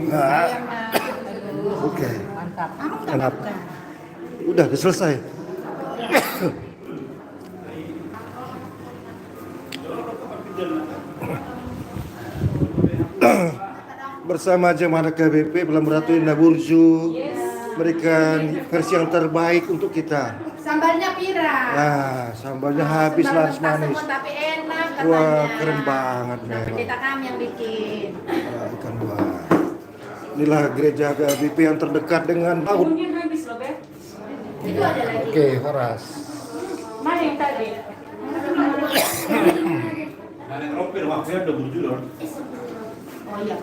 Nah. Oke. Mantap. Enak. Udah, udah selesai. Bersama jemaat K B P Pelamburatu Indaburju memberikan versi yang terbaik untuk kita. Sambalnya pira? Nah, sambalnya habis, laris manis. Tapi enak katanya. Wah, keren banget memang. Pendeta kami yang bikin. Wah, ikan wah. Inilah gereja K B P yang terdekat dengan laut. Oke, horas. Mana yang tadi? Mana yang rompi, rumah saya udah bujur, loh. Oh, iya.